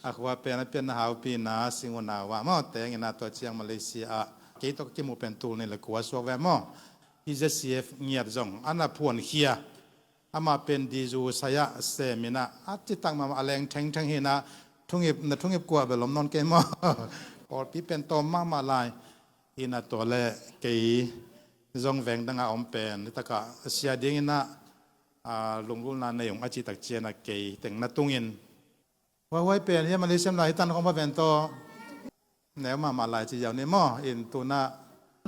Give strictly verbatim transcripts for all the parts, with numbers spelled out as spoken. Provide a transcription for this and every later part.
A khua pen a pianna haupi na Singunau ah maw, teng ina tua ciang Malaysia ah kei tawh ka kimuh pen tul nih le kua suak ve maw. Hi Z C F ngiat zong a na phuankhia. Amah pen dizu saya sem ina a citak mahmah a leng thengtheng hi ina thungip na thungip kua bel om nawn kei maw. Pawlpi pen tawm mahmah lai. Ina tua le kei zong veng danga om pen nitakah sia ding ina lunggulhna nei ung a citak ciana kei teng na tungin huaihuai pen hiam a lei siam lai hi tan khong pa pen tawh neu mahmah lai ci ziau ni maw in tuna.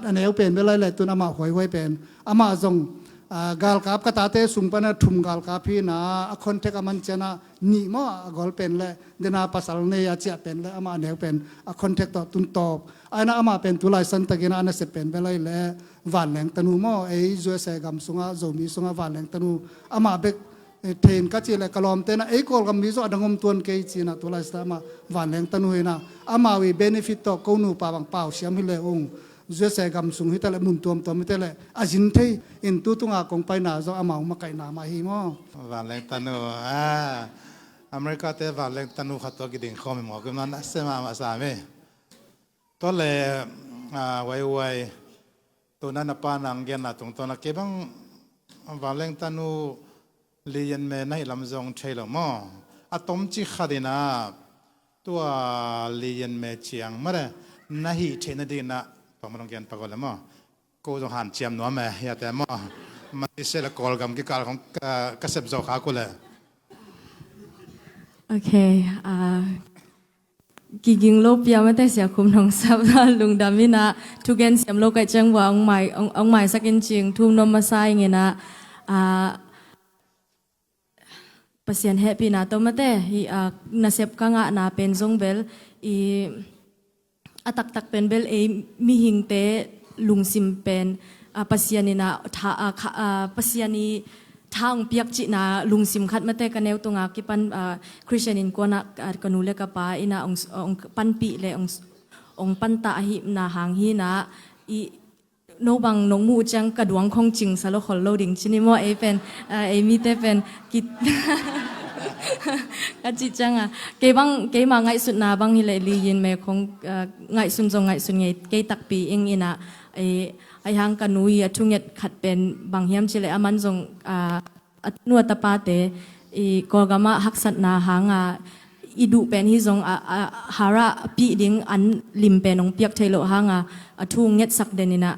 A neu pen bel lai lai tun amah huaihuai pen amah zong galkap ka tate sung pana thum galkap hi na a contact a man ciana nih maw a gol pen le dena pasal nei a ciah pen le amah a neu pen a contact tawh tun tawp aina amah pen tu lai san takin a nasep pen bel lai le vanleng tanu maw ei U S A gam sunga Zomi sunga vanleng tanu amah bek thein ka cih le ka lawmte na ei Kawlgam mi zong a dang om tuan kei cina tu lai sa amah vanleng tanu hina amau i benefit tawh ko nupa bang pau siam hi le ung U S A gam sung hi ta le mun tuamtuam hi ta le a zin thei in tu tunga kong paina zong amau makaihna mah hi maw. Vanleng tanu a America te vanleng tanu khat tua kiding khawm hi maw kim nan a sema mah sa mi. Tua le uaiuai tuna na pa nang genna tungtawn a kei bang vanleng tanu lian me na hih lam zong thei lo maw. A tomci khat ina tua lian me ciang mare na hih theihna dingina tua ma dong gen pako le maw. Ko zong hanciam nuam e hiate maw. Malaysia le Kawlgam kikal khong ka sep zo kha ku le. Okay. Kiging lo pia mate sia khum nong sap lungdam ina thugen siam lo kai ciang bua ong mai ong mai sakin cing thum nom masa ing ina Pasian hehpihna to mate hi nasep ka ngahna pen zong bel i a taktak pen bel ei mihingte lungsim pen Pasian ina tha Pasian i tha ong piak cihna lungsim khat mate ka neu tunga kipan Christian innkuana ka nu le ka pa ina ong panpih le ong pantah ahihna hang hina i no bang nong muh ciang ka duang khong cing sa lo khol lo ding cini maw ei pen ei mite pen kit ka cih cianga kei bang keima ngaihsutna bang hileh liyin me khong ngaihsun zong ngaihsun ngei kei takpi ing ina ei hang ka nu i a thunget khat pen bang hiam cileh a man zong a tanu a tapate i Kawlgam ah haksatna hanga i duh pen hi zong a harah pih ding an lim pen ong piak thei loh hanga a thu ngetsak den ina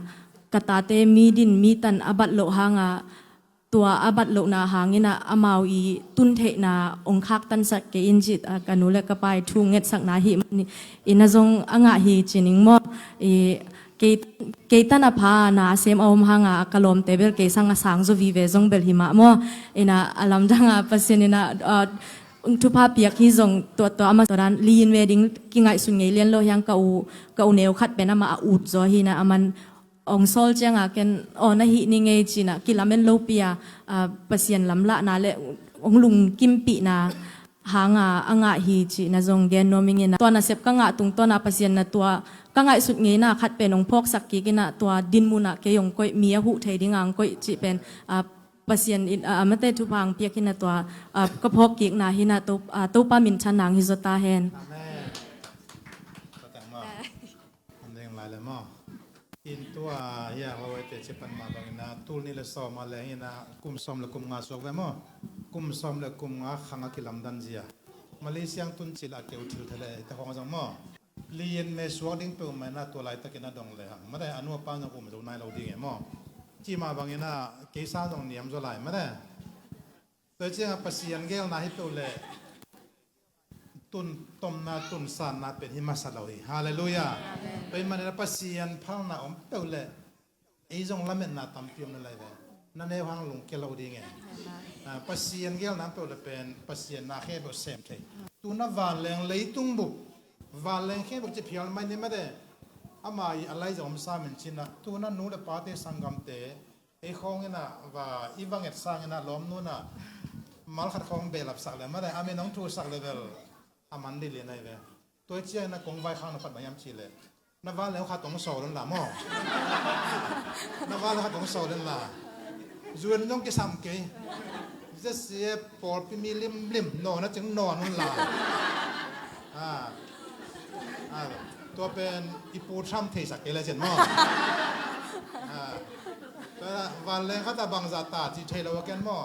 ka tate mi din mi tan a bat loh hanga tua a bat lohna hangina amau i tuntheihna ong khaktansak kei in cih ka nu le ka pa i thu ngetsakna hi mani ina zong a ngah hi cining maw i kei tan a pha na a sem a om hanga ka lawmte bel kei sang a sang zaw vive zong bel hi mah maw ina a lamdanga Pasian ina thupha piak hi zong tuattua ama zawdan liyin ve ding kingaihsun ngei lian lo hiang ka u ka u neu khat pen amah a ut zaw hina a man ong sawl cianga ken aw na hih ni ngei cina kilamen lopi a Pasian lamlahna le ong lungkimpihna hanga a ngah hi cihna zong gen nuam ingina tua nasep ka ngah tungtawna Pasian na tua ka ngaihsut ngeina khat pen ong phawksak kikina tua dinmunah kei ong koih mi a huh thei dinga ong koih cih pen Pasian in a mate thupha ang piak hina tua ka phawk kikna hina Topa minthan nang hi zaw ta hen. Amen. An deng lai le maw? In tua hia huawei te cipan mah bangina tul nih le sawm a leng ina kum sawm le kum nga suak ve maw? Kum sawm le kum nga khang a kilamdan zia Malaysia ang tun cil a keu thil thele ita khong zong maw? Liyin me suak ding peuh mai na tua laitakin a dong le hang mate a nuapa zong um zo nai lo ding e maw? Ci mah bangina keisa zong niam zaw lai mate. Tua cianga Pasian gelna hi peuh le tun tomna tun sanna pen hi masa lo hi. Halleluiah. Tua hi manina Pasian phalna om peuh le ei zong lametna tampi om na lai ve. Na neu hang lungkia lo ding e. Pasian gelna om peuh le pen Pasian na khe peuh sem thei. Tuna vanleng leitung bup vanleng khe bup ci phial mai ni mate. Ama i a lai zong om sa min cina tuna nu le pate sanggamte ei khawng ina va i va nget sang ina lawm nuna mal khat khawng behlap sak le mate a min ong thu sak le bel a man dih lian ai ve. Tua i ciang ina kong vai khang na phat bang hiam ci le na van le khat ong sawl un la maw? Na van le khat ong sawl un la. Zuan zong kisam kei. Zesia pawlpi mi limlim nawn a cing nawn un la. Tua pen i pu Trump theisak kei le cin maw? Ah. Tua vanleng khat a bangzah ta ci thei lo a ken maw?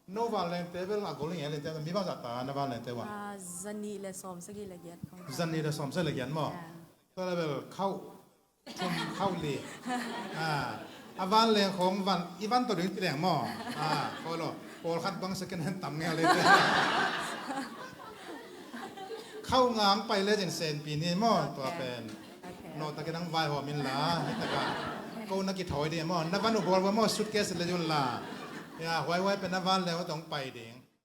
No vanlengte bel a gol nge lente mi bangzah ta na vanlengte ua. Ah, zanih le sawm sagih le giat khong. Zanih le sawm sagih le giat maw? Ah. Tua le bel khauh thum khauh li. Ah. A vanleng khong van i van to ding ti leng maw? Ah, kholo. Pawl khat bang second hand tam nge lente. Khauh ngang pai le cin senpi ni maw? Okay. Tua pen. Okay. No takin ang vaihawm in la. Taka. Ko na kithawi ding maw? Na van uh bawl maw? Suitcase le yun la. Ya, huai huai pen na vanleng uh tong pai ding.